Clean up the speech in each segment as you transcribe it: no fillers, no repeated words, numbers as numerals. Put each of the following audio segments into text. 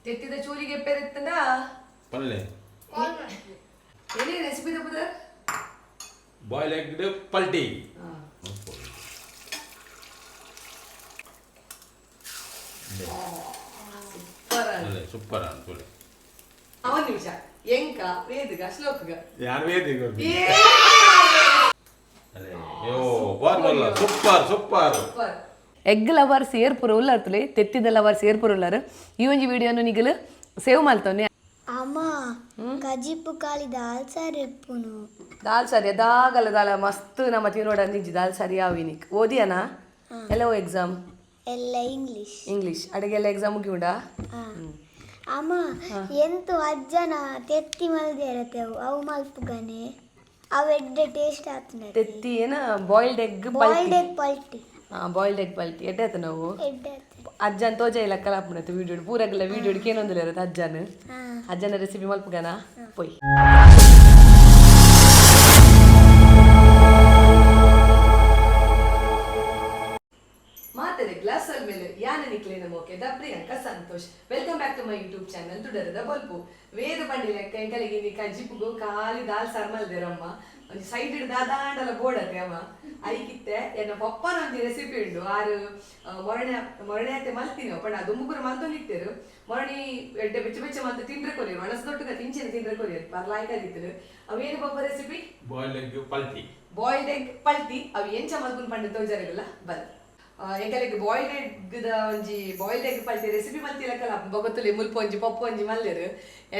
ತೆತ್ತಿದ ಚೂಲಿಗೆ ಪೆರೆತ್ತಂಡ ಪಲ್ಲೆ. ಎಲ್ಲಿ ರೆಸಿಪಿ ತಪ್ಪುದ? ಬಾಯ್ಲ್ ಎಗ್ ಪಲ್ಟಿ. ಸೂಪರ್. ಅಲ್ಲೇ ಸೂಪರ್ ಅನ್ಕೊಳ್ಳಿ. ಒಂದು ನಿಮಿಷ, ಎಂಕ ವೇದಗ ಶ್ಲೋಕಗ? ಯಾರು ವೇದಿಗೆ? ಏ! ಅಲ್ಲೇ ಅಯ್ಯೋ ಬಾರ್ ಬಲ್ಲ, ಸೂಪರ್ ಸೂಪರ್. ಎಗ್ ಲವರ್ ಸೇರ್ಪುರ ಉಲ್ಲರ್ತಲೆ, ತೆತ್ತಿದ ಲವರ್ ಸೇರ್ಪುರ ಉಲ್ಲರ್. ಈ ಒಂಜಿ ವಿಡಿಯೋನು ನಿಗಲು ಸೇವ್ ಮಲ್ತೊನ್ನೆ. ಅಮ್ಮ, ಕಜಿಪು ಕಾಲಿ ದಾಲ್ ಸಾರು ಇಪ್ಪುನು. ದಾಲ್ ಸಾರಿ ದಾಗಲ ದಾಲ ಮಸ್ತ್ ನಮ್ಮ ತಿನ್ನೋಡ ನಿಜ ದಾಲ್ ಸಾರಿ ಯಾವಿನಿಕ್. ಓದಿಯನಾ ಎಲ್ಲ ಎಕ್ಸಾಮ್? ಎಲ್ಲ ಇಂಗ್ಲಿಷ್. ಇಂಗ್ಲಿಷ್ ಅಡಿಗೆಲ್ಲ ಎಕ್ಸಾಮ್ ಮುಗಿಯುಂಡಾ? ಅಮ್ಮ, ಎಂತು ಅಜ್ಜನ ತೆತ್ತಿ ಮಲ್ದಿರತ್ತೆ, ಅವು ಮಲ್ಪುಗನೆ, ಅವು ಎಡ್ಡೆ ಟೇಸ್ಟ್ ಆತನ. ತೆತ್ತಿ ಏನ ಬಾಯ್ಲ್ಡ್ ಎಗ್? ಬಾಯ್ಲ್ಡ್ ಎಗ್ ಪಲ್ಟಿ. ಹಾಂ, ಬಾಯ್ಲ್ಡ್ ಎಗ್ ಪಲ್ಟಿ ಎಡ್ಡೆ ಆತ ನಾವು. ಎಡ್ಡೆ ಆತ. ಅಜ್ಜನ್ ತೋಜ ಇಲ್ಲ ಕಲಾಪುಣತ್ತು ವೀಡಿಯೋ ಪೂರಗಲ ವೀಡಿಯೋ ಕೇನೊಂದಿಲ್ಲ ಇರುತ್ತೆ ಅಜ್ಜನ್. ಅಜ್ಜನ ರೆಸಿಪಿ ಮಲ್ಪುಗನ ಪೊಯ್. ಮಾತರೆ ಗ್ಲಾಸ್ ಮೇಲೆ ಯಾನ ನಿಕ್ಲೇನ ಮೋಕೆ the Priyanka Santosh. Welcome back to my YouTube channel ತುಡರದ ಬೊಲ್ಪು. ವೇದ ಪಂಡಿ ಲೆಕ್ಕ ಎಂಕಲಿಗೆ ಇನ್ನಿ ಕಜಿಪುಗು ಖಾಲಿ ದಾಲ್ ಸಾರ್ ಮಲ್ದೆರಮ್ಮ. ಒಂಜಿ ಸೈಡ್ ದಾದಾಂಡಲ ಬೋಡತೆ ಅಮ್ಮ. ಐಕಿತ್ತೆ ಎನ್ನ ಪಪ್ಪನ ಒಂಜಿ ರೆಸಿಪಿ ಉಂಡು. ಆರು ಮೊರಣೆ ಮೊರಣೆ ಅತ್ತೆ ಮಲ್ತೀನಿ ಪಂಡ ಅದು ಮುಗುರು ಮಲ್ತೊಂದಿತ್ತೇರು. ಮೊರಣಿ ಎಡ್ಡೆ ಬೆಚ್ಚ ಬೆಚ್ಚ ಮಲ್ತು ತಿಂದ್ರೆ ಕೊರಿಯರು, ಒಣಸ್ ದೊಟ್ಟುಗ ತಿಂಚಿನ ತಿಂದ್ರೆ ಕೊರಿಯರು ಪರ್ಲಾಯ್ಕಾದಿತ್ತರು. ಅವೇನು ಪಪ್ಪ ರೆಸಿಪಿ? ಬಾಯ್ಲ್ ಎಗ್ ಪಲ್ಟಿ. ಬಾಯ್ಲ್ಡ್ ಎಗ್ ಪಲ್ಟಿ. ಅವು ಎಂಚ ಮಲ್ಪುನ್ ಪಂಡ ತೋಜಾರಿಲ್ಲ ಬಲ್. ಎಂಕಲೆಗ್ ಬಾಯ್ಲ್ಡ್ ಎಗ್ ದ ಒಂಜಿ ಬಾಯ್ಲ್ಡ್ ಎಗ್ ಪಲ್ಟಿ ರೆಸಿಪಿ ಮಲ್ತಿಲಕ್ಕಲ್ಲ ಬೊಗತ್ತುಲಿ ಮುಲ್ಪ ಒಂಜಿ ಪಪ್ಪು ಒಂಜಿ ಮಲ್ಲೆರ್.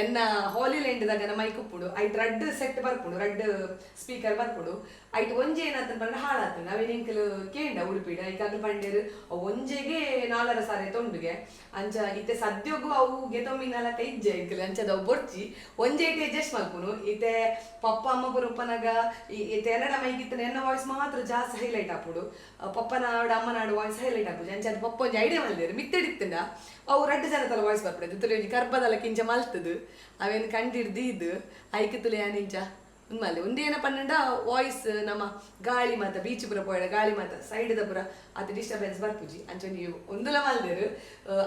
ಎನ್ನ ಹೋಲಿ ಲ್ಯಾಂಡ್ ದಾಗ ಮೈಕ್ ಉಪ್ಪುಡು, ಐಟ್ ರಡ್ಡ್ ಸೆಟ್ ಬರ್ಪುಂಡು, ರಡ್ಡ್ ಸ್ಪೀಕರ್ ಬರ್ಪುಂಡು. ಐಟ್ ಒಂಜಿ ಏನಾತನ್ ಪಂಡ ಹಾಳಾತಂಡ್. ಅವೇನ್ ಎಂಕಲು ಕೇಂಡ ಉಡುಪಿಡ್, ಐಕ್ ಅಕುಲು ಪಂಡೆರ್ ಅವು ಒಂಜೆಗೆ ನಾಲರ ಸಾರೆ ತೊಂಡುಗೆ. ಅಂಚ ಇತ್ತೆ ಸದ್ಯಗು ಅವು ಗೆತೊಂಬಿನಲಕ ಇಜ್ಜೆ ಎಂಕಲು. ಅಂಚದ ಅವು ಬೊರ್ಚಿ, ಒಂಜೆ ಇತ್ತೆ ಅಡ್ಜಸ್ಟ್ ಮಲ್ಪುನು. ಇತ್ತೆ ಪಪ್ಪ ಅಮ್ಮ ಪೂರ ಉಪ್ಪನಗ ಇತ್ತೆ ಎನ್ನಡ ಮೈಕ್ ಇತ್ತನ ಎನ್ನ ವಾಯ್ಸ್ ಮಾತ್ರ ಜಾಸ್ತಿ ಹೈಲೈಟ್ ಆಪುಂಡು. ಪಪ್ಪನ ಆಡು ಅಮ್ಮನಾಡು ವಾಯ್ಸ್ ಹೈಲೈಟ್ ಆಪುಜಿ. ಅಂಚ ಅದು ಪಪ್ಪ ಒಂಜಿ ಐಡಿಯಾ ಮಲ್ದೇರು, ಮಿತ್ತೆಡಿತ್ತಂಡ ಅವು ರಡ್ಡ್ ಜನ ತಲ ವಾಯ್ಸ್ ಬರ್ಪುಂಡು. ತುಲೆ ಒಂಜಿ ಕರ್ಬದಲ ಕಿಂಚ ಮಲ್ತದು ಅವೇನು ಕಂಡಿಡ್ದು ಇದು ಐಕ್ ತುಲೆ ಇಂಚ ಉಂದ್ಮಲ್ಲೆ. ಉಂದೇನ ಪನ್ನಂಡ ವಾಯ್ಸ್ ನಮ್ಮ ಗಾಳಿ ಮಾತ ಬೀಚ್ ಪೂರ ಪೋಯಡ ಗಾಳಿ ಮಾತ ಸೈಡ್ ದ ಪೂರ ಅದು ಡಿಸ್ಟರ್ಬೆನ್ಸ್ ಬರ್ಪುಜಿ. ಅಂಚ ನೀವು ಒಂದುಲ ಮಲ್ದೇರು.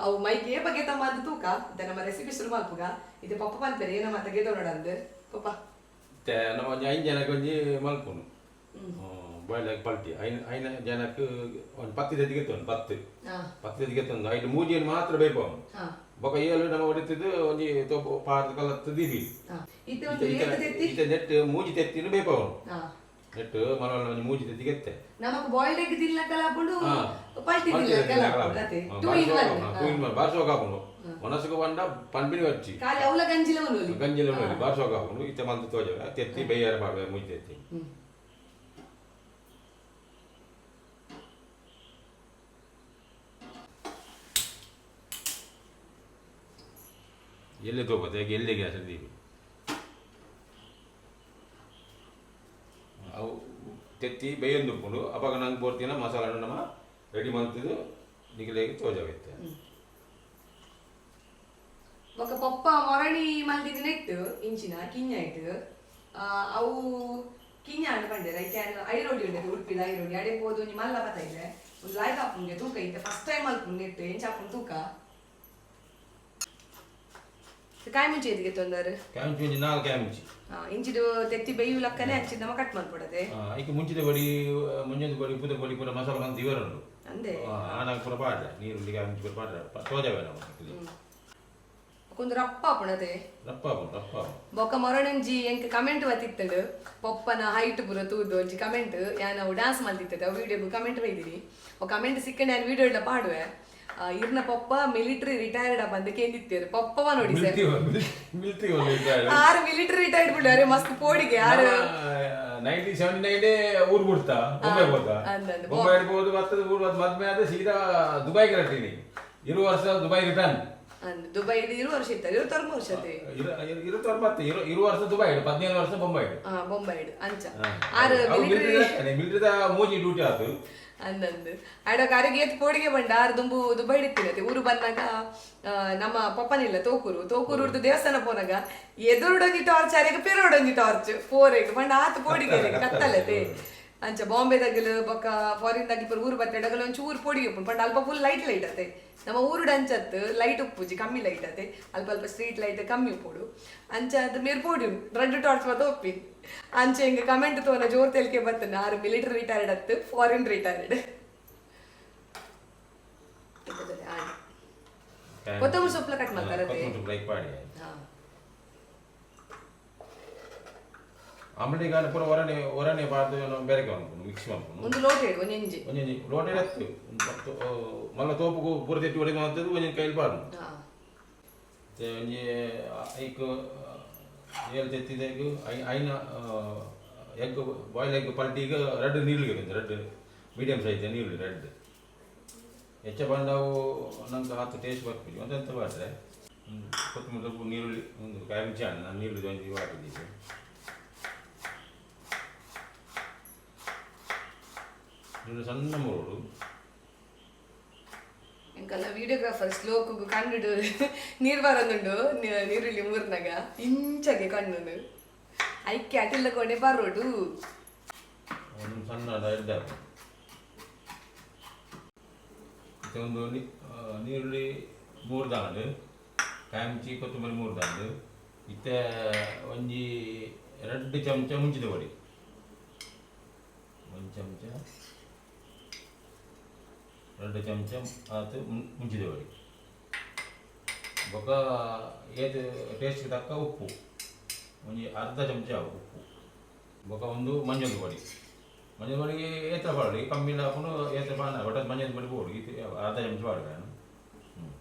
ಅವು ಮೈಕ್ ಏ ಬಗ್ಗೆ ತಮ್ಮ ಅದು ತೂಕ. ಇತ್ತೆ ನಮ್ಮ ರೆಸಿಪಿ ಶುರು ಮಲ್ಪುಗ. ಇದು ಪಪ್ಪ ಪನ್ಪೇರು ಏನ ಮಾತ ಗೆದೋನಡ ಅಂದ್ ಪಪ್ಪ. ಮತ್ತೆ ನಮ್ಮ ಒಂಜಿ ಐದು ಜನಕ್ಕೆ ಒಂಜಿ ಮಲ್ಪುನು ಬಾಯ್ಲ್ ಎಗ್ ಪಲ್ಟಿ. ಐನ್ ಐನ ಜನಕ್ಕೆ ಒಂದು ಪತ್ತಿ ತೆತ್ತಿಗೆ ಒಂದು ಪತ್ತು ಪತ್ತಿ ತೆತ್ತಿಗೆ ತಂದು ಐದು ಮೂಜಿಯನ್ನು ಮಾತ್ರ ಬೇಕು. ಬೊಕ ಏಳು ನಮ್ಮ ಹೊಡಿತಿದ್ದು ಒಂಜಿ ತೋಪು ಪಾರ್ದ ಕಲತ್ತು ದೀವಿ. ಇತ್ತೆ ಒಂದು ಏತ್ ತೆತ್ತಿ? ಇತ್ತೆ ನೆಟ್ ಮೂಜಿ ತೆತ್ತಿನ ಬೇಕು ಅವನು. ನೆಟ್ ಮಲವಲ್ಲ ಒಂಜಿ ಮೂಜಿ ತೆತ್ತಿಗೆ ಎತ್ತೆ. ನಮಕ್ ಬಾಯ್ಲ್ಡ್ ಎಗ್ ತಿನ್ಲಕ್ಕಲ ಆಪುಂಡು, ಪಲ್ಟಿ ತಿನ್ಲಕ್ಕಲ ಆಪುಂಡು ಅತೆ, two in one. Two in one ಬಾರ್ ಸೋಕ ಆಪುಂಡು. ಮನಸ್ಸುಗೆ ಬಂಡ ಪನ್ಪಿನಿ ವಚ್ಚಿ. ಖಾಲಿ ಅವಲ ಗಂಜಿಲ ಉನ್ನೊಲಿ. ಗಂಜಿಲ ನೋಡಿ ಬಾರ್ ಸೋಕ ಆಪುಂಡು. ಇತ್ತೆ ಮಲ್ತು ತೋಜವೆ ತೆತ್ತಿ ಬೇಯಾರ ಪಾಡ್ವೆ ಮೂಜಿ ತೆತ್ತಿ. ಎಲ್ಲಿ ತೋಪತ್ತೆ ಹೇಗೆ ಎಲ್ಲಿ ಗ್ಯಾಸ್ ದೀವಿ. ಅವು ತೆತ್ತಿ ಬೇಯೊಂದು ಉಪ್ಪುಂಡು. ಅವಾಗ ನಂಗೆ ಬೋರ್ತಿನ ಮಸಾಲ ನಮ್ಮ ರೆಡಿ ಮಂತಿದ್ದು ನಿಗಲೇಗೆ ತೋಜವೈತೆ. ಬೊಕ ಪಪ್ಪ ಮೊರಣಿ ಮಲ್ದಿದ್ದು ನೆಟ್ ಇಂಚಿನ ಕಿഞ്ഞ ಇಟ್ಟು ಅವು ಕಿഞ്ഞ ಅಂಡ್ ಪಂಡೆರ್. ಐಕೆ ಐರೋಡಿ ಉಂಡದು, ಉಡುಪಿದ ಐರೋಡಿ. ಅಡೆ ಪೋದು ಒಂಜಿ ಮಲ್ಲ ಬತ್ತ ಇದೆ ಒಂದು ಲಾಯ್ಕ್ ಆಪುಂಗೆ ತೂಕ. ಇತ್ತೆ ಫಸ್ಟ್ ಟೈಮ್ ಮಲ್ಪುಂಡು ನೆಟ್ ಎಂಚ ಆಪುಂಡು ತೂಕ. ಕಾಯಿ ಮುಂಚೆ ಇದಕ್ಕೆ ತೊಂದರೆ. ಕ್ಯಾಂಚಿ ಒಂಜಿ ನಾಲ್ಕು ಕ್ಯಾಂಚಿ. ಇಂಚಿದು ತೆತ್ತಿ ಬೇಯು ಲಕ್ಕನೆ ಅಂಚಿದ ನಮ್ಮ ಕಟ್ ಮಲ್ಪಡದೆ. ಐಕೆ ಮುಂಚಿದ ಬಡಿ ಮುಂಜಾನೆ ಬಡಿ ಉಪ್ಪುದ ಬಡಿ ಪೂರ ಮಸಾಲ ಮಂತ್ ಇವರುಂಡು. ಅಂದೆ. ಆನಾಗ ಪೂರ ಪಾಡ್ಲೆ, ನೀರುಳ್ಳಿ ಕ್ಯಾಂಚಿ ಪೂರ ಪಾಡ್ಲೆ ತೋಜವೆ ನಾವು. ಒಂದು ರಪ್ಪ ಆಪುಣದೆ. ರಪ್ಪ ಆಪುಂಡು, ರಪ್ಪ ಆಪುಂಡು. ಬೊಕ ಮೊರಣಂಜಿ ಎಂಕ್ ಕಮೆಂಟ್ ಬತ್ತಿತ್ತಡು. ಪೊಪ್ಪನ ಹೈಟ್ ಪೂರ ತೂದು ಒಂಜಿ ಕಮೆಂಟ್. ಯಾನ್ ಅವು ಡಾನ್ಸ್ ಮಲ್ತಿತ್ತದ ಅವು ವಿಡಿಯೋಗು ಕಮೆಂಟ್ ಬೈದಿನಿ. ಅವು ಕಮೆಂಟ್ ಸಿಕ್ಕಂಡೆ ನಾನು ವಿಡಿಯೋ ಎಲ್ಲ ಪಾಡುವೆ. ಇರ್ನ ಪೊಪ್ಪ ಮಿಲಿಟರಿ ರಿಟೈರ್ಡ್ ಬಂದು ಕೇಂದಿತ್ತೇರು ಪೊಪ್ಪವ ನೋಡಿ ಸರ್. ಮಿಲ್ತಿ. ಆರು ಮಿಲಿಟರಿ ರಿಟೈರ್ಡ್ ಬಿಡ್ತಾರೆ, ಮಸ್ತ್ ಪೋಡಿಗೆ ಆರು. 1979 ಊರು ಬಿಡ್ತಾ ಬೊಂಬೆ ಹೋದ. ಅಂದಂದು. ಬೊಂಬೆ ಹೋದು ಬರ್ತದೆ ಊರು ಅದು ಮದ್ವೆ ಆದ ಸೀದಾ ದುಬೈಗೆ ರಟ್ಟಿನಿ. ಇರು ವರ್ಷ ದುಬೈ ರಿಟರ್ನ್. ಅಂದ್ ದುಬೈ ಇರು ವರ್ಷ ಇತ್ತಾರೆ, ಇರು ತರ್ಮ ವರ್ಷ ಅದೇ. ಇರುವತ್ತು ಮತ್ತೆ ಇರು ಇರು ವರ್ಷ ದುಬೈ, 17 ವರ್ಷ ಬೊಂಬೈ. ಬೊಂಬೈ ಅಂಚ ಆರು ಮಿಲಿಟರಿ. ಮಿಲಿಟರಿದ ಮೂಜಿ ಡ್ಯೂಟಿ ಆತು. ಅಂದಂದು ಆಡ ಅರೆಗೆ ಏತ್ ಪೋಡಿಗೆ ಬಂಡ. ಆರು ದುಂಬು ದುಬೈ ಇತ್ತಿರತ್ತೆ. ಊರು ಬಂದಾಗ ನಮ್ಮ ಪಪ್ಪನಿಲ್ಲ ತೋಕೂರು ತೋಕೂರು ದೇವಸ್ಥಾನ ಪೋನಾಗ ಎದುರುಡೊಂಜಿ ಟಾರ್ಚ್, ಅರೆಗೆ ಪೆರೋಡೊಂಜಿ ಟಾರ್ಚ್ ಫೋರೆಗ್ ಬಂಡ ಆತು ಪೋಡಿಗೆ ಅರೆಗೆ ಕತ್ತಲತೆ. ಅಂಚ ಬಾಂಬೆ ದಗಲು ಬೊಕ್ಕ ಫಾರಿನ್ ದಗಲು ಪೂರ ಊರು ಬತ್ತೆ ಡಗಲು ಒಂಚೂರು ಪೊಡಿ ಉಪ್ಪುಂಡು. ಪಂಡ ಅಲ್ಪ ಫುಲ್ ಲೈಟ್ ಲೈಟ್ ಅತೆ. ನಮ್ಮ ಊರುಡು ಅಂಚತ್ತು ಲೈಟ್ ಉಪ್ಪುಜಿ, ಕಮ್ಮಿ ಲೈಟ್ ಅತೆ. ಅಲ್ಪ ಅಲ್ಪ ಸ್ಟ್ರೀಟ್ ಲೈಟ್ ಕಮ್ಮಿ ಉಪ್ಪುಡು. ಅಂಚ ಅದು ಮೇರ್ ಪೋಡಿ ರೆಡ್ ಟಾರ್ಚ್ ಮಾತ ಒಪ್ಪಿ. ಅಂಚ ಹಿಂಗ ಕಮೆಂಟ್ ತೋನ ಜೋರ್ ತೆಲಿಕೆ ಬತ್ತನ, ಆರು ಮಿಲಿಟರಿ ರಿಟೈರ್ಡ್ ಅತ್ತು, ಫಾರಿನ್ ರಿಟೈರ್ಡ್. ಕೊತ್ತಂಬರಿ ಸೊಪ್ಪು ಕಟ್ ಮಾಡ್ತಾರೆ ಅದೇ. ಕೊತ್ತಂಬರಿ ಸೊಪ್ಪು ಲೈಕ್ ಪಾಡಿ. ಆಮ್ಲೆಟ್ ಗಾನ ಪೂರ ಒರನೆ ಒರನೆ ಪಾಡ್ದು ಬೇರೆ ಮನ್ಪುನು, ಮಿಕ್ಸ್ ಮನ್ಪುನು. ಒಂದು ಲೋಟ ಇಡು, ಒಂಜಿ ಇಂಜಿ. ಒಂಜೊಂಜಿ ಲೋಟ ಎತ್ತು ಒಂದು ಪತ್ತು ಮಲ್ಲ ತೋಪುಗು ಪೂರ ತೆಟ್ಟಿ ಒಡೆದು ಅಂತದ್ದು ಒಂಜೊಂದು ಕೈಲಿ ಪಾಡು. ಮತ್ತೆ ಒಂಜಿ ಐಕ್ ಏಳು ತೆತ್ತಿದೆಗ್ ಐನ ಎಗ್ ಬಾಯ್ಲ್ ಎಗ್ ಪಲ್ಟಿಗೆ ರೆಡ್ ನೀರುಳ್ಳಿ ಬೇಕು. ರೆಡ್ ಮೀಡಿಯಮ್ ಸೈಜ್ ನೀರುಳ್ಳಿ ರೆಡ್. ಹೆಚ್ಚ ಬಂಡವು ನಂಗೆ ಆತು ಟೇಸ್ಟ್ ಬರ್ಪುಜಿ. ಒಂದೆಂತ ಬಾಡ್ರೆ ಕೊತ್ತಂಬರಿ ಸೊಪ್ಪು, ನೀರುಳ್ಳಿ, ಒಂದು ಕಾಯಿ ಮುಂಚೆ ನಾನು ನೀರುಳ್ಳಿ ಒಂಜಿ ಹಾಕಿದ್ದೀನಿ. ನೀರುಳ್ಳಿ ಸಣ್ಣ ಮುರುಡು. ಎಂಕಲ್ಲ ವಿಡಿಯೋಗ್ರಾಫರ್ ಸ್ಲೋಕು ಕಣ್ಣುಡು ನೀರು ಬರೋದುಂಡು. ನೀರುಳ್ಳಿ ಮೂರ್ನಾಗ ಇಂಚಗೆ ಕಣ್ಣು ಐಕ್ಕೆ ಅಟಿಲ್ಲ ಕೊನೆ ಬರೋಡು. ಒಂದು ಸಣ್ಣ ಎಡ್ಡೆ ಹಾಕು. ಮತ್ತೆ ಒಂದು ನೀರುಳ್ಳಿ ಮೂರು ದಾಂಡು, ಕಾಯಿ ಕೊತ್ತಂಬರಿ ಮೂರು ದಾಂಡು. ಇತ್ತೆ ಒಂಜಿ 2 ಚಮಚ ಮುಂಚಿದ ಪೊಡಿ, 1 ಚಮಚ, 2 ಚಮಚ ಆತು ಮುಂಚಿದ ಪೊಡಿ. ಬೊಕ್ಕ ಏತ್ ಟೇಸ್ಟ್ ತಕ್ಕ ಉಪ್ಪು, ಒಂಜಿ ಅರ್ಧ ಚಮಚ ಉಪ್ಪು. ಬೊಕ್ಕ ಒಂದು ಮಂಜಲ್ ಪೊಡಿ. ಮಂಜಲ್ ಪೊಡಿ ಏತ್ರ ಪಾಡೋಡು, ಕಮ್ಮಿ ಹಾಕೊಂಡು ಏತ್ರ ಪಾಡ. ಒಟ್ಟು ಮಂಜಲ್ ಪೊಡಿ ಬೋಡು ಇದು ಅರ್ಧ ಚಮಚ ಪಾಡು ನಾನು.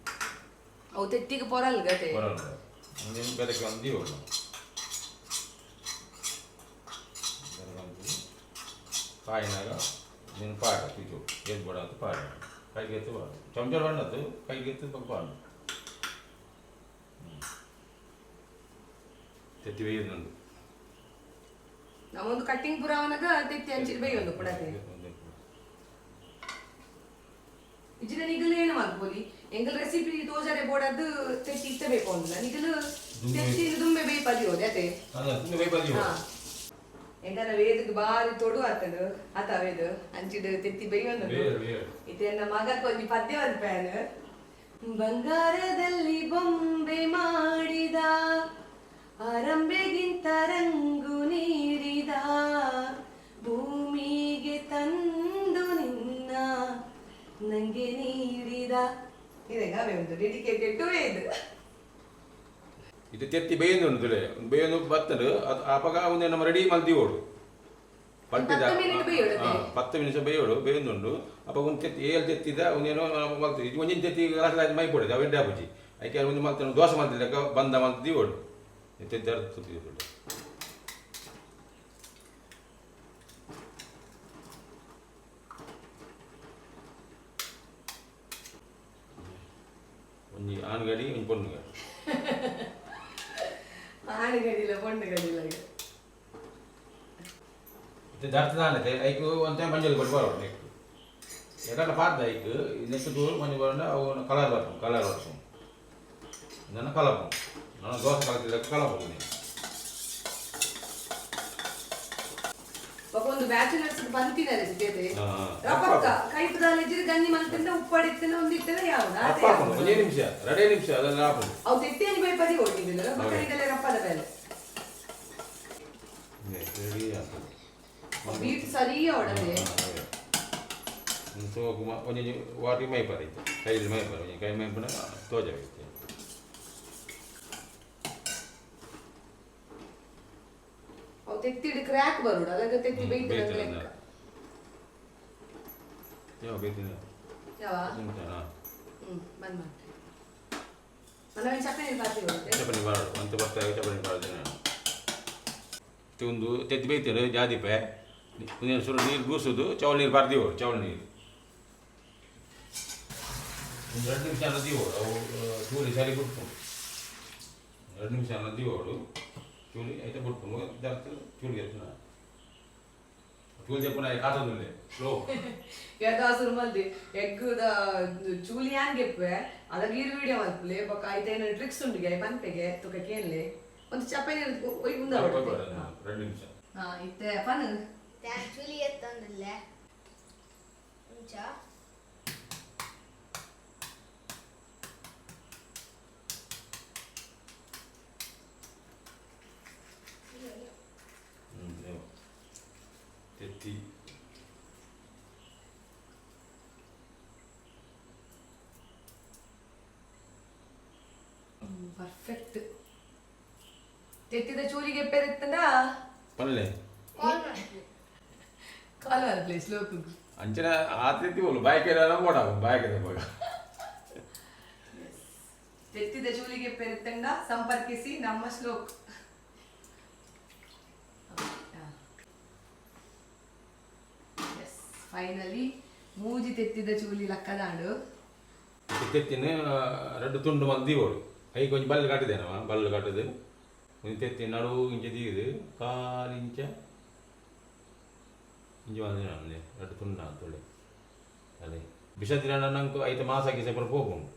ಅವು ತೆತ್ತಿಗೆ ಪೊರಲ್ ಗತೆ. ಬರೋಲ್ಲ. ಒಂದೇನು ಬೆರಕೆ ಒಂದು ದೀವೋಡು. ಬೆರಕೆ ಒಂದು ಕಾಯಿನಾಗ ನೀನು ಪಾಡ ಪಿಜು ಏತ್ ಬೋಡ ಅಂತ ಪಾಡ. ಕೈಗೆ ಎತ್ತು ಪಾಡು, ಚಮಚ ಬಣ್ಣದ್ದು ಕೈಗೆ ಎತ್ತು ಪಕ್ಕ ಪಾಡು. ತೆತ್ತಿ ಬೇಯುന്നുಂಡು. ನಮ್ಮೊಂದು ಕಟ್ಟಿಂಗ್ ಪುರ ಅವನಾಗ ತೆತ್ತಿ ಅಂಚಿನ ಬೇಯೊಂದು ಪುಡತೆ. ಇಜ್ಜಿನ ನಿಗಲು ಏನು ಮಲ್ಪೊಲಿ? ಎಂಗಲ್ ರೆಸಿಪಿ ತೋಜಾರೆ ಬೋಡದ್ದು ತೆತ್ತಿ ಇತ್ತ ಬೇಕು ಅಂದಿಲ್ಲ. ನಿಗಲು ತೆತ್ತಿ ದುಂಬೆ ಬೇಯ್ಪದಿ ಹೋದೆ ಅತೆ. ಅಲ್ಲ, ತುಂಬ ಬೇಯ್ಪದಿ. ಹಾ. ಎಂಕನ ವೇದಕ್ಕೆ ಬಾರಿ ತೊಡು ಆತನು ಆತ ವೇದು ಅಂಚಿಡು ತೆತ್ತಿ ಬೇಯೊಂದು. ಬೇರು ಬೇರು. ಇದು ಮಗಕ್ಕೆ ಒಂಜಿ ಪದ್ಯ ಪ್ಯಾನ್. ಬಂಗಾರದಲ್ಲಿ ಬೊಂಬೆ ಮಾಡಿದ, ಅರಂಬೆಗಿಂತ ರಂಗು ನೀಡಿದ, ಭೂಮಿಗೆ ತಂದು ನಿನ್ನ ನಂಗೆ ನೀಡಿದ. ಇದೆ ಗಾವೆ ಒಂದು ಡೆಡಿಕೇಟೆಡ್ ಟು ಇದು. ಇದು ತೆತ್ತಿ ಬೇಯೊಂದು ತುಲೆ ಬೇಯೊಂದು ಬತ್ತದು. ಅದು ಆಪಗ ಒಂದು ನಮ್ಮ ರೆಡಿ ಮಲ್ದಿ ಓಡು ಪಲ್ಟಿದ. 10 ಮಿನಿಟ್ ಬೇಯೋಡು ಅದೇ. 10 ನಿಮಿಷ ಬೇಯೋಡು. ಬೇಯೊಂದುಂಡು ಅಪಗ ಒಂದು ತೆತ್ತಿ ಏಳು ತೆತ್ತಿದ ಒಂದೇನೋ ಮಲ್ತು. ಇದು ಒಂಜಿನ ತೆತ್ತಿ ರಸ ಮೈ ಪೊಡೆ ಅವು ಎಡ್ಡೆ ಆಪುಜಿ. ಐಕೆ ಒಂದು ಮಲ್ತ ದೋಸೆ ಮಲ್ತಿಲ್ಲ, ಬಂದ ಮಲ್ತಿ ಓಡು ತೆತ್ತಿ ಅರ್ಥ ಓಡು. ಒಂಜಿ ಆನ್ ಗಡಿ, ಒಂಜಿ ಪೊಣ್ಣು ಗಡಿ. ಆಣ್ ಗಡಿಲ ಪೊಣ್ಣು ಗಡಿಲ. ಇದು ದರ್ತದಾನತೆ. ಐಕ್ ಒಂದು ಟೈಮ್ ಮಂಜಲ್ ಕೊಟ್ಟು ಬರೋಡು ನೆಕ್ ಎಕಡೆ ಪಾಡ್ದ. ಐಕ್ ನೆಕ್ ದೂರ ಮಂಜು ಬರೋಣ. ಅವು ಕಲರ್ ಬರ್ಪುಂಡು, ಕಲರ್ ಬರ್ಪುಂಡು. ನನ್ನ ಕಲಪು ನಾನು ದೋಸೆ ಕಲತಿಲ್ಲ, ಕಲಪು ನೀನು. ಪಾಪ ಒಂದು ಬ್ಯಾಚುಲರ್ಸ್ ಬಂತಿನ ರೆಸಿಪಿ ಅದೇ. ಹಾ. ರಪಕ್ಕ ಕೈಪದಾಲ ಇಜ್ಜಿರಿ ಗಂಜಿ ಮಲ್ತಿಂದ ಉಪ್ಪಾಡಿತ್ತಿನ ಒಂದಿತ್ತಿನ ಯಾವ್ದು ಅಪ್ಪ ಹಾಕೊಂಡು ಒಂದೇ ನಿಮಿಷ, 2 ನಿಮಿಷ ಅದೆಲ್ಲ ಹಾಕೊಂಡು. ಅವು ತೆತ್ತಿ ಬೈಪದಿ ಓಡಿದಿಲ್ಲ ಮಕ್ಕಳಿಗೆಲ್ಲ ರಪ್ಪದ ಮೇಲೆ. ರೆಡಿ ಆಗ್ತದೆ. ಬೀಟ್ ಸರಿಯ ಒಡನೆ. ಸೋಕು ಒಂಜಿ ವಾಟಿ ಮೈಪರ ಐತೆ, ಕೈಲಿ ಮೈಪರ. ಒಂಜಿ ಕೈ ಮೈಪನ ತೋಜ ಐತೆ. ಅವು ತೆತ್ತಿಡು ಕ್ರ್ಯಾಕ್ ಬರೋಡು ಅದಾಗ ತೆತ್ತಿ ಬೈತದ. ಬೇಯ್ತದೆ. ಲೆಕ್ಕ. ಯಾವ ಬೇಯ್ತೀನಿ. ಯಾವ ಬಂದ್ ಮಾಡ್ತೆ. ಮನ ಚಪ್ಪೆ ನೀರು ಪಾತ್ರೆ ಬರುತ್ತೆ. ಚಪನಿ ಬಾರಡು ಅಂತ ಬರ್ತಾ, ಚಪನಿ ಬಾರದು ನಾನು. ಒಂದು ತೆತ್ತಿ ಬೇಯ್ತೇನೆ ಜಾದಿಪೆ. ಒಂದೇನು ಸುರು ನೀರು ಗೂಸುದು ಚೌಳ ನೀರು ಬರ್ದೀವು. ಚೌಳ ನೀರು ಒಂದು 2 ನಿಮಿಷ ದೀವೋಡು. ಅವು ಚೂಲಿ ಸರಿ ಬಿಟ್ಕೊಂಡು 2 ನಿಮಿಷ ದೀವೋಡು. ಚೂಲಿ ಐತೆ ಬಿಟ್ಕೊಂಡು ಜಾಸ್ತಿ ಚೂಲಿ ಎತ್ತುನ. ಚೂಲಿ చెప్పುನ ಕಾತೊಂದುಲ್ಲೆ ಸ್ಲೋ. ಯಾವ್ದಾದ್ರು ಮಲ್ದಿ ಎಗ್ಗುದ ಚೂಲಿ ಹ್ಯಾಂಗ್ ಗೆಪ್ಪೆ ಅದಾಗ ಇರು ವಿಡಿಯೋ ಮಲ್ಪುಲೆ. ಬೊಕ್ಕ ಐತೆ ಟ್ರಿಕ್ಸ್ ಉಂಡಿಗೆ ಪನ್ಪೆಗೆ ತುಕ ಕೇನ್ಲೆ. ಒಂದು ಚಪ್ಪೆ ನೀರು ಒಯ್ ಮುಂದೆ. 2 ನಿಮಿಷ. ಹಾ, ಇತ್ತೆ ಪನ್. ಚುಲಿ ಎತ್ತೊಂದಿಲ್ಲ ಇಂಚ ತೆತ್ತಿ ಪರ್ಫೆಕ್ಟ್. ತೆತ್ತಿದ ಚೂಲಿಗೆ ಪೆರಿತ್ತಂಡ ಪಲ್ಲೆ. ಕಾಲ್ ಮಾಡ್ತೀನಿ. ಕಾಲ್ ಪ್ಲೇಸ್ ಲೋಕು. ಅಂಚನೆ ಆ ತೆತ್ತಿ ಬೋಲು ಬಾಯ್ಕೆ ಬೋಡ ಬಾಯ್ಕೆ ಬಗ. ತೆತ್ತಿದ ಚೂಲಿಗೆ ಪೆರಿತ್ತಂಡ ಸಂಪರ್ಕಿಸಿ ನಮ್ಮ ಶ್ಲೋಕ್. ಎಸ್, ಫೈನಲಿ ಮೂಜಿ ತೆತ್ತಿದ ಚೂಲಿ ಲಕ್ಕದಾಂಡು. ತೆತ್ತಿನ ರಡ್ಡು ತುಂಡು ಮಲ್ತ್ ದೀವೊಡು. ಐಕ್ ಒಂಜಿ ಬಲ್ಲ್ ಕಟ್ಟಿದೇನವ, ಬಲ್ಲ್ ಕಟ್ಟದು ಒಂಜಿ ತೆತ್ತಿ ನಡು ಇಂಚ ದೀದು ಕಾಲು ಇಂಚ ಇಂಚ ಮಲ್ದಿನ ರಡ್ಡು ತುಂಡು ಆತೊಳೆ. ಅದೇ ಬಿಸ ದಿನ ನಂಗೆ ಐತ ಮಾಸ ಗೀಸ ಪೂರ ಪೋಪುಂಡು.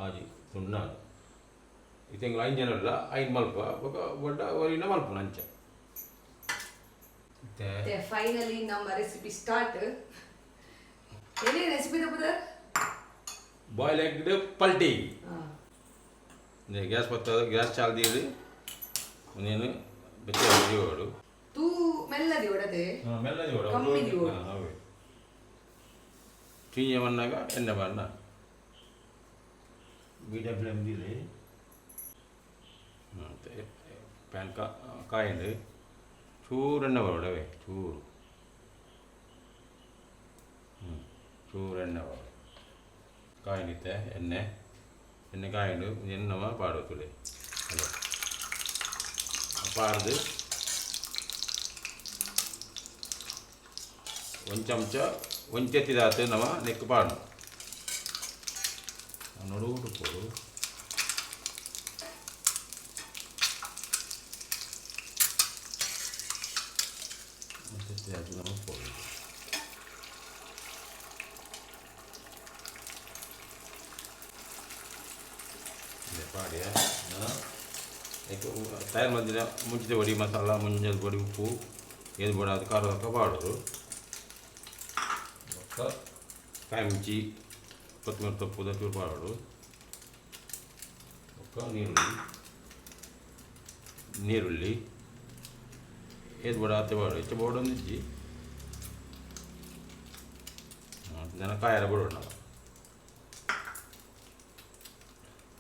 ಆಜಿ ತುಂಡು ಇತ್ತೆ ಎಂಕ್ಲು ಐನ್ ಜನ ಉಲ್ಲ, ಐನ್ ಮಲ್ಪ ಬೊಕ ಬೊಡ್ಡ ಒರಿನ ಮಲ್ಪುನು ಅಂಚ ಇತ್ತೆ. ಫೈನಲಿ ನಮ್ಮ ರೆಸಿಪಿ ಸ್ಟಾರ್ಟ್. ಏನೇ ರೆಸಿಪಿ ತಪ್ಪುದ? ಬಾಯ್ಲ್ ಎಗ್ ಪಲ್ಟಿ. ಗ್ಯಾಸ್ ಬತ್ತದ, ಗ್ಯಾಸ್ ಚಾಲ್ ದೀದು ನೀನು ಬೆಚ್ಚ ದೀವೊಡು. ತೂ ಮೆಲ್ಲ ದಿವಡದೆ. ಮೆಲ್ಲ ದೀವೊಡು. ಕಮ್ಮಿ ದೀವೊಡು. ಅವೇ ಚೀಂಜ ಮನ್ನಾಗ ಎಣ್ಣೆ ಬಣ್ಣ ಮೀಡಿಯಂ ಫ್ಲೇಮ್ ದೀಲಿ. ಪ್ಯಾನ್ ಕಾಯಿಂಡು ಚೂರು ಎಣ್ಣೆ ಬರೋಡವೇ, ಚೂರು, ಹ್ಞೂ, ಚೂರು ಎಣ್ಣೆ ಬರೋಡು. ಕಾಯಿಂಡಿತ್ತೆ ಎಣ್ಣೆ, ಎಣ್ಣೆ ಕಾಯಿಂಡು ಎಣ್ಣವ ಪಾಡು ತುಳಿ ಅಲ್ಲ ಪಾಡ್ದು ಒಂದು ಚಮಚ ಒಂದು ತೆತ್ತಿದಾತು ನಮ ನೆಕ್ಕು ಪಾಡು ನೋಡು ಕೊಡು. ತೆತ್ತಿದಾತು ನಮ ಪೋಡು. ಪಾಡಿಯ ತಯಾರು ಮಲ್ದಿನ ಮುಂಚಿತ ಪೊಡಿ, ಮಸಾಲ, ಮುಂಜಾನೆ ಪೊಡಿ, ಉಪ್ಪು ಏದು ಬೋಡ ಅದು ಖಾರ ಪಾಡೋದು. ಬೊಕ್ಕ ಕಾಯಿ ಮುಂಚಿ, ಕೊತ್ತಂಬರಿ ತೊಪ್ಪು ಚೂರು ಪಾಡೋಡು. ಬೊಕ್ಕ ನೀರುಳ್ಳಿ, ನೀರುಳ್ಳಿ ಏದು ಬೋಡ ಅತ್ತೆ ಪಾಡು, ಹೆಚ್ಚು ಬೋಡೊಂದು ಇಜ್ಜಿ. ಜನ ಕಾಯರ ಬೋಡೋಣ ನಾವು.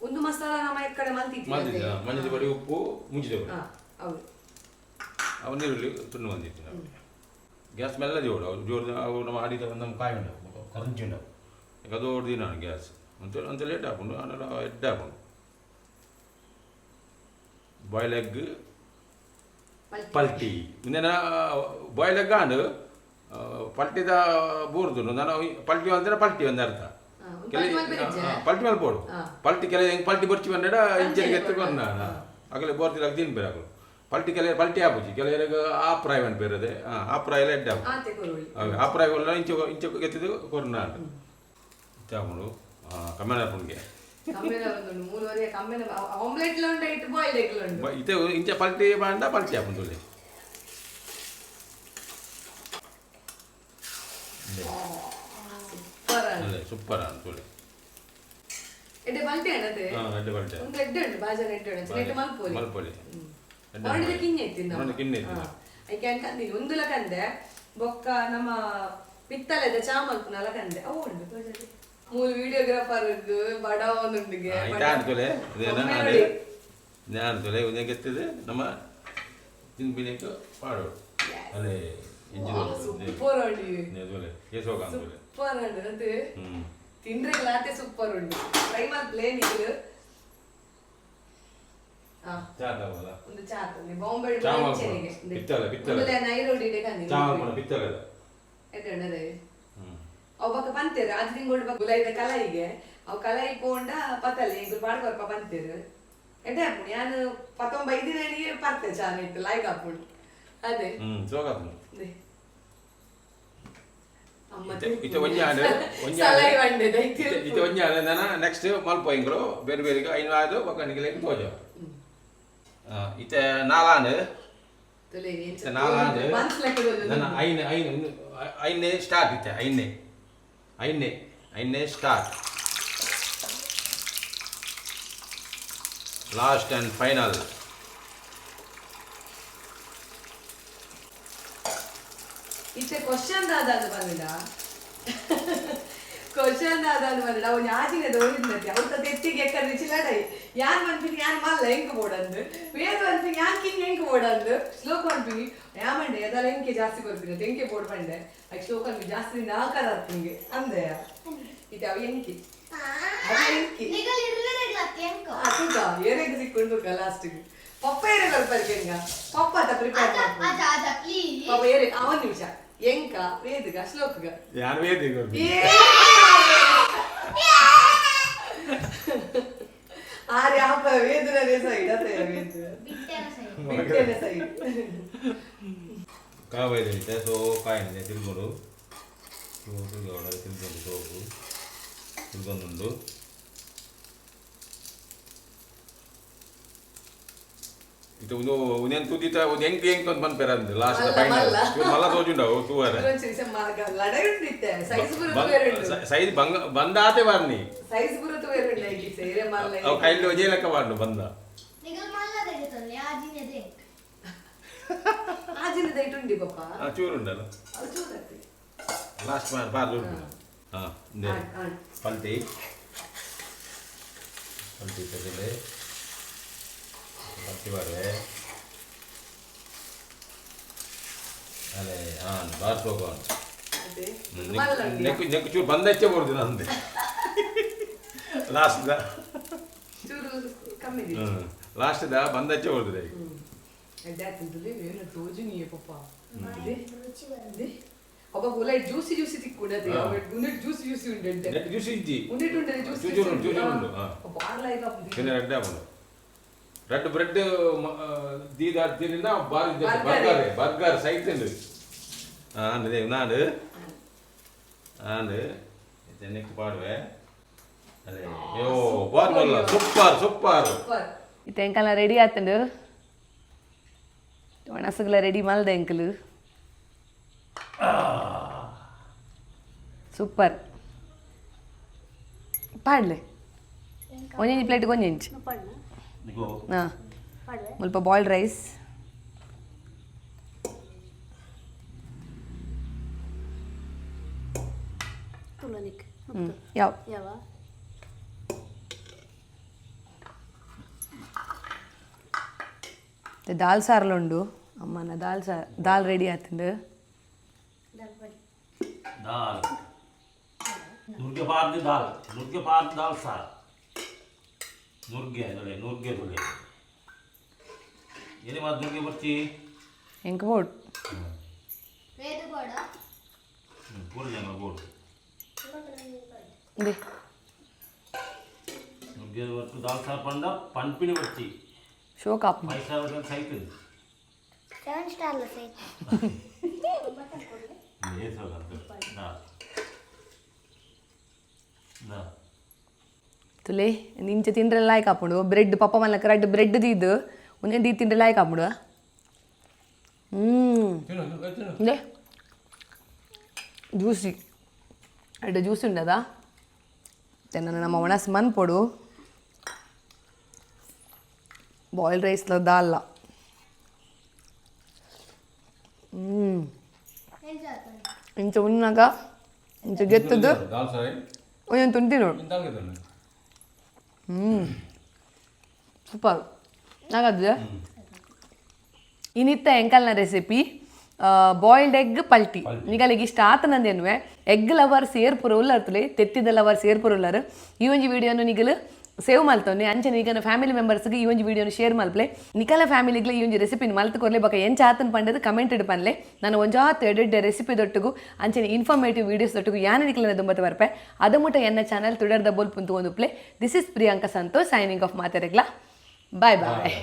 ಒಂದು ಮಸಾಲ ನಮ್ಮ ಕಡೆ ಮಲ್ತಿದ್ವಿ. ಮಲ್ತಿದ್ದ ಮಂಜದ ಪೊಡಿ, ಉಪ್ಪು, ಮುಂಚಿದ ಪೊಡಿ. ಹೌದು. ಅವು ನೀರುಳ್ಳಿ ತುಂಡು ಬಂದಿತ್ತು. ನಾವು ಗ್ಯಾಸ್ ಮೆಲ್ಲ ಜೋಡು, ಅವು ಜೋರು, ಅವು ನಮ್ಮ ಅಡಿದ ನಮ್ಮ ಕಾಯಿ ಉಂಡವು, ಕರಂಚಿ ಉಂಡವು. ಈಗ ದೊಡ್ಡ ದಿನ ಗ್ಯಾಸ್ ಅಂತ ಅಂತ ಲೇಟ್ ಹಾಕೊಂಡು ಆಮೇಲೆ ಎಡ್ಡೆ ಹಾಕೊಂಡು ಬಾಯ್ಲ್ ಎಗ್ ಪಲ್ಟಿ. ಇಂದೆನ ಬಾಯ್ಲ್ ಎಗ್ ಆಂಡ್ ಪಲ್ಟಿದ ಬೂರ್ದು ನಾನು ಪಲ್ಟಿ ಅಂದ್ರೆ ಪಲ್ಟಿ ಒಂದು ಅರ್ಥ. ಪಲ್ಟಿ ಮೇಲೆ ಪೋಡು. ಪಲ್ಟಿ ಕೆಲ ಹೆಂಗೆ ಪಲ್ಟಿ ಬರ್ಚಿ ಬಂದ ಇಂಚರಿಗೆ ಎತ್ತುಕೊಂಡು ಆಗಲೇ ಬೋರ್ತಿಲ್ಲ ತಿನ್ಬೇರೆ ಆಗಲು. ಪಲ್ಟಿ ಕೆಲ ಪಲ್ಟಿ ಆಪುಜಿ, ಕೆಲವರಿಗೆ ಆಪ್ರಾಯ್ ಪನ್ಪೆರ್. ಆಪ್ರಾಯ್ ಎಲ್ಲ ಎಡ್ಡೆ ಆಪುಂಡು. ಆಪ್ರಾಯ್ ಒಲ್ಲ ಇಂಚ ಇಂಚ ಎತ್ತಿದ್ ಕೊರ್ನ ಇತ್ತೆ ಆಪುಂಡು ಕಮ್ಮೆನ ಆಪುಂಡುಗೆ. ಕಮ್ಮೆನ ಒಂದುಂಡು ಮೂರುವರೆ ಕಮ್ಮೆನ ಆಮ್ಲೆಟ್ ಉಂಡು, ಇಟ್ಟು ಬಾಯ್ಲ್ ಎಗ್ ಉಂಡು. ಇತ್ತೆ ಇಂಚ ಪಲ್ಟಿ ಪಾಂಡ ಪಲ್ಟಿ ಆಪುಂಡು ತುಲೆ. ಸೂಪರ್. ಅಲ್ಲೇ ಸೂಪರ್ ಆಂಡ್ ತುಲೆ. ಎಡ್ಡೆ ಪಲ್ಟಿ ಅಣ್ಣತೆ. ಎಡ್ಡೆ ಪಲ್ಟಿ. ಒಂದು ಎಡ್ಡೆ ಉಂಡು, ಬಾಜನ ಎಡ್ಡೆ ಉಂಡು, ನೆಟ್ ಮಲ್ಪೊಲಿ. ಮಲ್ಪೊಲಿ. ಹೊರಡಿದ ಕಿನ್ನೆ ಇತ್ತು. ಹೊರಡಿದ ಕಿನ್ನೆ ಇತ್ತು. ಐಕೆ ಕಂದಿನಿ ಒಂದುಲ ಕಂದೆ. ಬೊಕ್ಕ ನಮ್ಮ ಪಿತ್ತಲೆದ ಚಾ ಮಲ್ಪುನಲ ಕಂದೆ. ಅವು ಉಂಡು ತೋಜದೆ. ಮೂಲು ವಿಡಿಯೋಗ್ರಾಫರ್ ಬಡ ಒಂದುಂಡುಗೆ. ಇತ್ತೆ ತುಲೆ ನಾನು ತುಲೆ ಒಂದೇ ನಮ್ಮ ತಿನ್ಪಿನೇಕ್ ಪಾಡೋಡು ಅಲ್ಲೇ. ಸೂಪರ್ ಉಂಡು. ತುಲೆ ಏಸೋಗ ತುಲೆ. ಸೂಪರ್ ಉಂಡು ಅದು. ತಿಂದ್ರೆ ಲಾತೆ ಸೂಪರ್ ಉಂಡು. ಟ್ರೈ ಮಲ್ಪ್ಲೇ ನೀವು. ಒಂದು ಚಾ ತಂದೆ ಬಾಂಬೆ. ಚಾ ಮಲ್ಪುನ. ಪಿತ್ತಲೆ, ಪಿತ್ತಲೆ. ನೈರೋಡಿ ಕಂದಿ. ಚಾ ಮಲ್ಪುನ ಪಿತ್ತಲೆದ. ಎಡ್ಡೆ ಉಂಡದೆ. ಅವು ಬೊಕ್ಕ ಪಂತೇರು ಆಜಿ ತಿಂಗಳು ಬೊಕ್ಕ ಗುಲಾಯಿದ ಕಲಾಯಿಗೆ ಅವು ಕಲಾಯಿ ಪೋಂಡ ಪತ್ತಲೆ ಎಂಕುಲು ಪಾಡ್ಕೊರ್ಪ ಪಂತೇರು. ಎಡ್ಡೆ ಆಪುಂಡು. ಯಾನ್ 19 ದಿನ ಪರ್ತೆ ಚಾ ಇಟ್ಟು ಲಾಯ್ಕ್ ಆಪುಂಡು ಅದೇ. ಸೋಗಾಪುಂಡು. ಅಮ್ಮ ಇತ್ತೆ ಒಂಜಿ ಆಂಡ್ ಒಂಜಿ ಸಲಹೆ ಆಂಡ್ ವಂಡೆ ದೈತ್ಯ. ಇತ್ತೆ ಒಂಜಿ ಆಂಡ್ ನನ ನೆಕ್ಸ್ಟ್ ಮಲ್ಪ ಎಂಕುಲು ಬೇರೆ ಬೇರೆ ಐನು ಆದ್ ಬೊಕ್ಕ ನಿಕಲೆಗ್ ತೋಜ. ಇತ್ತೆ ನಾಲಾಂಡ್. ತುಲೆ ಎಂಚ ಇತ್ತೆ ನಾಲಾಂಡ್. ಮನ್ಸ್ ಲೆಕ್ಕದೊಂದು. ನನ್ನ ಐನ್ ಐನ್ ಐನೇ ಸ್ಟಾರ್ಟ್. ಇತ್ತೆ ಐನೇ ಐನೇ ಐನೇ start, last and final. ಇತ್ತೆ ಕ್ವಶನ್ ದಾದಾಂದು ಪಂಡ, ಕ್ವಶನ್ ದಾದಾಂದು ಪಂಡ, ಅವು ಯಾಜಿನ ದೋರಿದ್ನತಿ ಅವ್ರ ತೆತ್ತಿಗೆ ಎಕ್ಕಂದು ಚಿಲ್ಲಡೈ. ಯಾನ್ ಮನ್ಪಿನಿ ಯಾನ್ ಮಲ್ಲ ಎಂಕ್ ಬೋಡಂದು, ವೇದ ಮನ್ಪಿನಿ ಯಾನ್ ಕಿಂಗ್ ಎಂಕ್ ಬೋಡಂದು, ಶ್ಲೋಕ ಮನ್ಪಿನಿ ಯಾ ಮಂಡೆ ಅದಲ್ಲ ಎಂಕೆ ಜಾಸ್ತಿ ಕೊರ್ಪಿನ ಎಂಕೆ ಬೋಡ್ ಪಂಡೆ. ಐಕ್ ಶ್ಲೋಕ ಅನ್ಪಿ ಜಾಸ್ತಿ ದಿನ ಆಕಾರ ನಿಂಗೆ ಅಂದೆ. ಇತ್ತೆ ಅವು ಎಂಕಿ ಅವು ಎಂಕಿ. ನಿಗಲ್ ಇರ್ಲೇಗ್ಲತ್ತೆ ಎಂಕೋ. ತೂಕ ಏರೆಗ್ ಸಿಕ್ಕೊಂಡು ತೂಕ. ಲಾಸ್ಟಿಗೆ ಪಪ್ಪ ಏರೆ ಬರ್ಪರ್ಗೆ ಎಂಗ ಪಪ್ಪ ಅತ ಪ್ರಿಪೇರ್ ಮಾಡ್ಕೊಂಡು. ಅಜ ಅಜ ಪ್ಲೀಸ್. ಪಾಪ ಏರೆ ಆ ಒಂದ್ ನಿಮಿಷ, ಎಂಕ ವೇದಗ ಶ್ಲೋಕಗ? ಯಾರು ವೇದಿಗೆ? ಏ! ಆರೆ ಅಪ್ಪ ವೇದನೇ ಸೈಡ್ ಅದೇ ವೇದ. ಬಿಟ್ಟೆನ ಸೈ. ಬಿಟ್ಟೆನೆ ಸೈಡ್. ಕಾವೈದೆ ಸೊ ಕಾಯಿದೆ ತಿರುಗೋಡು ತಿರುಗೋಡು ತಿರುಗೊಂಡು ಸೋಪು ತಿರುಗೊಂದುಂಡು. ಇದು ಒಂದು ಒಂದೇನು ತುದಿತ ಒಂದು ಹೆಂಗ್ ಹೆಂಗ್ ಅಂತ ಬಂದ್ಪೇರ ಅಂದ್ ಲಾಸ್ಟ್. ಮಲ್ಲ, ಫೈನಲ್. ಮಲ್ಲ. ಮಲ್ಲ ತೋಜುಂಡವು ತೂವರೆ. ಲಡೈ ಉಂಡಿತ್ತೆ ಸೈಜ್ ಬುರುತು ಬೇರೆ ಉಂಡು. ಸೈಜ್ ಬಂಗ ಬಂದಾತೆ ಬಾರ್ನಿ. ಸೈಜ್ ಬುರುತು ಬೇರೆ ಉಂಡು ಐకి ಸೇರೆ ಮಲ್ಲ. ಅವು ಕೈಲಿ ಒಂಜೇ ಲೆಕ್ಕ ಬಾರ್ನು ಬಂದ. ನಿಗಲ್ ಮಲ್ಲ ತೆಗೆತಲ್ಲ ಆಜಿನದೆ ಎಂಕ್. ಆಜಿನ ದೈಟ್ ಉಂಡಿ ಪಪ್ಪ. ಆ, ಚೂರು ಉಂಡಲ್ಲ. ಅದು ಚೂರತ್ತೆ. ಲಾಸ್ಟ್ ಬಾರ್ ಬಾರ್ ಉಂಟು. ಹಾಂ. ಆಣ್, ಆಣ್. ಪಲ್ಟಿ ಪಲ್ಟಿ ತೆಗೆದೆ ಪಲ್ಟಿ ಬಾರ್ವೆ ಅಲೆ ಹಾಂ ಬಾರ್ ಸೋಗ. ಅದೇ ಮಲ್ಲ ಉಂಡಿ. ನೆಕ್ಕು ನೆಕ್ಕು ಚೂರು ಬಂದಚ್ಚೆ ಬರುದು ನಂದು ಲಾಸ್ಟ್ the. ಚೂರು ಕಮ್ಮಿ ಇದೆ. ಲಾಸ್ಟ್ the ಬಂದಚ್ಚೆ ಬರುದು. ಅಡ್ಡೆ ಆತಂತದೆ ಏನು ತೋಜುನಿಯೇ ಪಪ್ಪ ಇದೆ. ರುಚಿ ಬರ್ತದೆ. ಇದೆ ಒಬ್ಬ ಹುಲೈ ಜ್ಯೂಸಿ ಜ್ಯೂಸಿ ತಿಕ್ಕು ಹಾ. ಉಂಡೆ ಜ್ಯೂಸಿ ಜ್ಯೂಸಿ ಉಂಡೆ. ನೆಕ್ ಜ್ಯೂಸ್ ಇಜ್ಜಿ. ಉಂಡೆ ಉಂಡೆ ಜ್ಯೂಸಿ. ಜ್ಯೂಸಿ ಉಂಡು, ಜ್ಯೂಸಿ ಉಂಡು, ಹಾ. ಬಾರ್ಲ ಈಗ. ತಿನ್ನ ರೆಡ್ ಆಪುಂಡು. ರೆಡ್ ಬ್ರೆಡ್ ದೀದ ತಿನ್ನ ಬಾರಿ. Burger. Burger burger side ತಿಂದು ಆಂಡ್ ದೇವ್ ನಾಡು ಆಂಡ್ ನೆಕ್ ಪಾಡುವೆ ಅದೇ ಯೋ ಬಾರ್ ಮಲ್ಲ ಸೂಪರ್ ಸೂಪರ್. ಸೂಪರ್. ಇತ್ತೆ ಎಂಕಲ್ನ ರೆಡಿ ಆತಂಡು, ಒಣಸುಗ್ಲ ರೆಡಿ ಮಲ್ದೆ ಎಂಕಲು. ಸೂಪರ್. ಪಾಡ್ಲೆ ಒಂಜೊಂಜಿ ಪ್ಲೇಟ್ಗೆ ಒಂಜೊಂಜಿ. ಹಾಂ, ಮುಲ್ಪ ಬಾಯ್ಲ್ಡ್ ರೈಸ್. ತುಲನಿಕ್. ಹ್ಞೂ ಯಾವ ಯಾವ? ಮತ್ತೆ ದಾಲ್ ಸಾರ್ಲುಂಡು. ಅಮ್ಮನ ದಾಲ್ ಸಾರ್, ದಾಲ್ ರೆಡಿ ಆತಂಡು. ದಾಲ್ ನುಗ್ಗೆ ಪಾರ್ದು ದಾಲ್ ನುಗ್ಗೆ ಪಾರ್ದು ದಾಲ್ ಸಾರ್ ನುಗ್ಗೆ ತೊಲೆ ನುಗ್ಗೆ ತೊಲೆ ಏನೇ ಮಾತು ನುಗ್ಗೆ ಬರ್ತಿ. ಎಂಕ್ ಬೋಡು. ವೇದ ಬೋಡ. ಪೂರ ಜನ ಬೋಡು. ಇದೆ. ನುಗ್ಗೆ ಬರ್ತು ದಾಲ್ ಸಾರ್ ಪಂಡ ಪನ್ಪಿಣಿ ಬರ್ತಿ. ಶೋಕ್ ಆಪ್. Five star hotel cycle. Seven star ಸೈತ್. ದಾಲ್ ದಾ. ತುಲೆ ನಿಂಚೆ ತಿಂಡ್ರೆ ಲಾಯ್ಕ್ ಆಪುಂಡು. ಬ್ರೆಡ್ ಪಪ್ಪ ಮಲ್ಲಕ ರಡ್ಡ್ ಬ್ರೆಡ್ ದೀದ್ ಒಂಜೆ ದೀದ್ ತಿಂಡ್ರೆ ಲಾಯ್ಕ್ ಆಪುಂಡು. ಹ್ಞೂ ಇಂದೆ ಜ್ಯೂಸಿ ಎಡ್ಡೆ ಜ್ಯೂಸಿ ಉಂಡದ. ನನ್ನ ನಮ್ಮ ಒಣಸ್ ಮನ್ಪೊಡು ಬಾಯ್ಲ್ಡ್ ರೈಸ್ ದಾಲ್ಲ. ಹ್ಞೂ. ಎಂಚ ಆತಂಡು? ಇಂಚ ಉಣ್ಣಾಗ ಇಂಚ ಗೆತ್ತದು. ದಾಲ್ ಸಾರ್. ಒಂಜೊಂದು ತುಂಟಿ ನೋಡು. ದಾಲ್ ಗೆತ್ತುಂಡು. ಹ್ಞೂ ಸೂಪರ್ ಹಾಗಾದ್ರೆ. ಇನ್ನಿತ್ತ ಎಂಕಲ್ನ ರೆಸಿಪಿ ಬಾಯ್ಲ್ಡ್ ಎಗ್ ಪಲ್ಟಿ ನಿಗಲಿಗೆ ಇಷ್ಟ ಆತನಂದೇನುವೆ. ಎಗ್ ಲವರ್ ಸೇರ್ಪುರ ಉಲ್ಲರ್ತಲೆ, ತೆತ್ತಿದ ಲವರ್ ಸೇರ್ಪುರ ಉಲ್ಲರು. ಈ ಒಂಜಿ ವಿಡಿಯೋನು ನಿಗಲು ಸೇವ್ ಮಲ್ತೊನ್ನೆ. ಅಂಚನೆ ನಿಗನ ಫ್ಯಾಮಿಲಿ ಮೆಂಬರ್ಸ್ಗೆ ಈ ಒಂಜಿ ವಿಡಿಯೋನು ಶೇರ್ ಮಲ್ಪ್ಲೆ. ನಿಕಲ ಫ್ಯಾಮಿಲಿಗ್ಲ ಈ ಒಂಜಿ ರೆಸಿಪಿನ ಮಲ್ತ್ ಕೊರ್ಲೆ. ಬೊಕ ಎಂಚ ಆತನ್ ಪಂಡದು ಕಮೆಂಟ್ ಪನ್ಲೆ. ನಾನು ಒಂಜಾತ್ ಎಡೆಡ್ ರೆಸಿಪಿ ದೊಟ್ಟುಗು ಅಂಚನೆ ಇನ್ಫಾರ್ಮೇಟಿವ್ ವೀಡಿಯೋಸ್ ದೊಟ್ಟುಗು ಯಾನ ನಿಕಲನ ದುಂಬತ ಬರ್ಪೆ. ಅದ ಮುಟ ಎನ್ನ ಚಾನಲ್ ತುಡರ್ದ ಬೋಲ್ ಒಂದು play. This is Priyanka Santosh signing off. ಮಾತೆರೆಗ್ಲಾ bye bye.